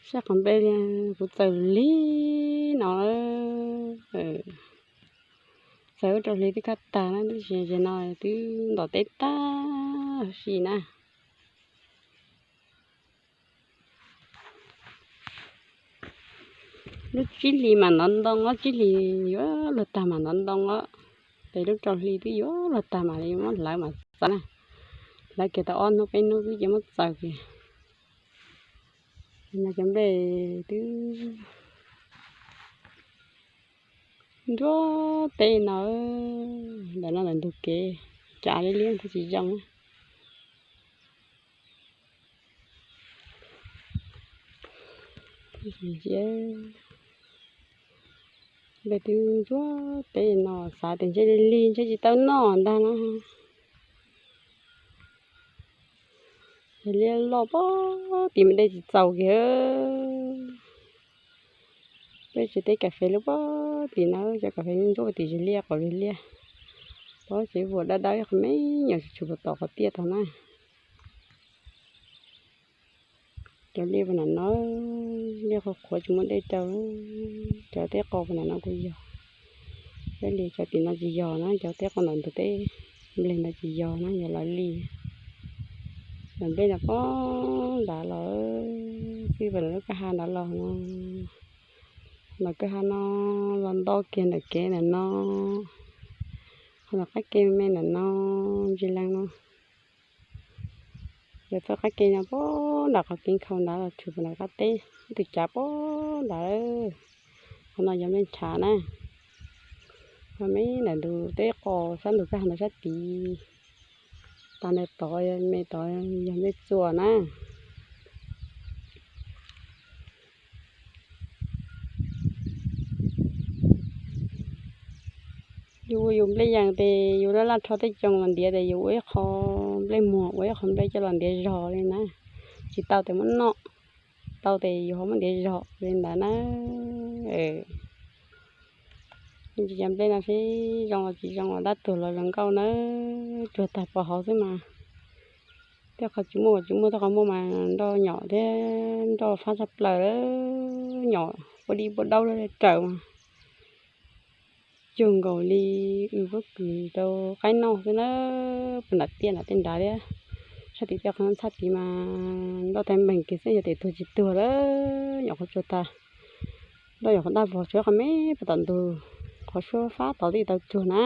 Sab qhov nplej kuv txaws lig no, txaws ib rau hli twb kaj tag na, tab sis no twb ntom teb tag huv si na. Lub tsib hlis mas nov ntoo os, tsib hlis yuav luag tag mas nov ntoo os, ces lub rau hli twb yuav luag tag mam li muab hlawv mas txaws na. Hlawv kiag tau ob hnub peb hnub twb cia muab txaws kiag. No cov nplej twb nruab teb no, ntawm no ntawm ntug kev, cav liab liab thiaj tsis zoo. Nplej twb nruab teb no xav tias ntshe lig lig ntshe tsis tau noj ntag na. Yog liab loj pob tim me dej tsis txaus kiag. Peb tsev teb kas fes lub pob tim no, cov kas fes ntsuab tim zes liaj qaum zes liaj. Pob tsev vuas dawb dawb qhov me nyuam tshum tshum puas tom qhov tiaj tau na. Cov liaj puas nram no, liaj qhuav qhuav tsis muaj dej rau. Cov teb qos puas nram no kuj yog, peb li cov tim no tsis yog na, cov teb qos ntawm ntug teb nplej ntawd tsis yog na, yog lawv li. Ntawm nplej no pob nrad los, txij puag lub kwj ha nrad los no, ntawm kwj ha no los nto kiag ntawm kev ntawm no, qhov ntawm qab kev me ntawm no, ntsis leej no. Yog txoj qab kev no pob nram qhov kev nkhaus ntawd los tshwm puag nram qab teb ib tug cav pob nrad. Qhov no yog nplej ntshav na. Qhov me ntawm ntug teb qos sab ntug kwj ha ntawd sab tid, tas ntawd tod me tod yog nplej txuas na. Yus ua yus nplej yees ces yus laj laj rho tej coos los ntiav ces yus ua ib qho nplej muag, ua ib qho nplej coj los ntiav zog li na. Tsis tau ces muab noj, tau ces yus ho muab ntiav zog li ntawd na. Ntsis cov nplej no seb zoo los tsis zoo los dab tuag los zoo nkauj na, tsuag tag pov hauv xwb mas. Tej qhov tsis muaj tsis muaj, tej qhov muaj mas nroj nyom thiab nroj fab tshaj plaws, nyom pua dib pua daub raws mas cuag nkaus li wb pob kws rau qaib noj xwb na. Puag nram tiaj nram tej nrad thiab, sab tim tej qhov ntxhab tid mas nroj tag npeeg kiag xwb, yog tias tuag tsis tuag lawm nyom qhuav tsuag tag. Nroj nyom qhuav daj vog tsuag qhov me puag tom ntug, qhov suab fab tod twb tau tsuag na.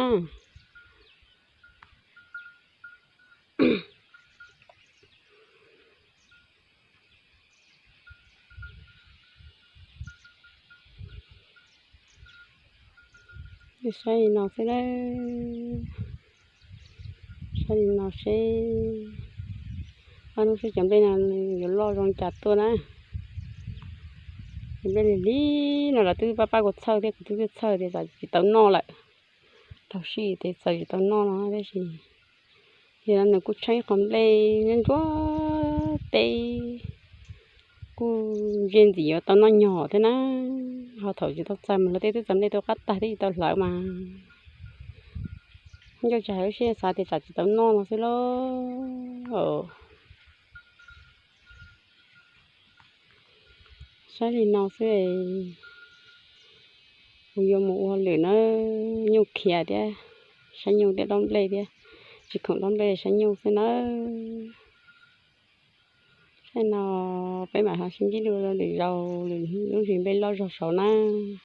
Saib li no xwb, saib li no seb, ob hnub seb cov nplej no yuav loj zoo cas tuaj na. Cov nplej lig lig no lawv twb pab pab kuv txhawj thiab, kuv twb txhawj tias tsam tsis tau noj lawm. Tau sij tias txawm tsis tau noj no tab sis yog no nws kuj tsheej qhov nplej nyob ntsuab teb, kuj ntsia ntxim yuav tau noj nyom thiab na. Ho thaum tsis tau txawm mas luag tej twb txawm nplej tuaj qab tag twb tsis tau hlawv mas. Ncauj tsis hais lub siab xav tias tsam tsis tau noj no xwb lauj. Saib li no xwb, kuv yuav mus ua lwm na, nyuj khiav thiab, saib nyuj thiab dob nplej thiab, tsis khoom dob nplej saib nyuj xwb nawb. Saib no, peb mam ho sib ntsib dua lwm zaus lwm lub hlis nplej loj zog saud na.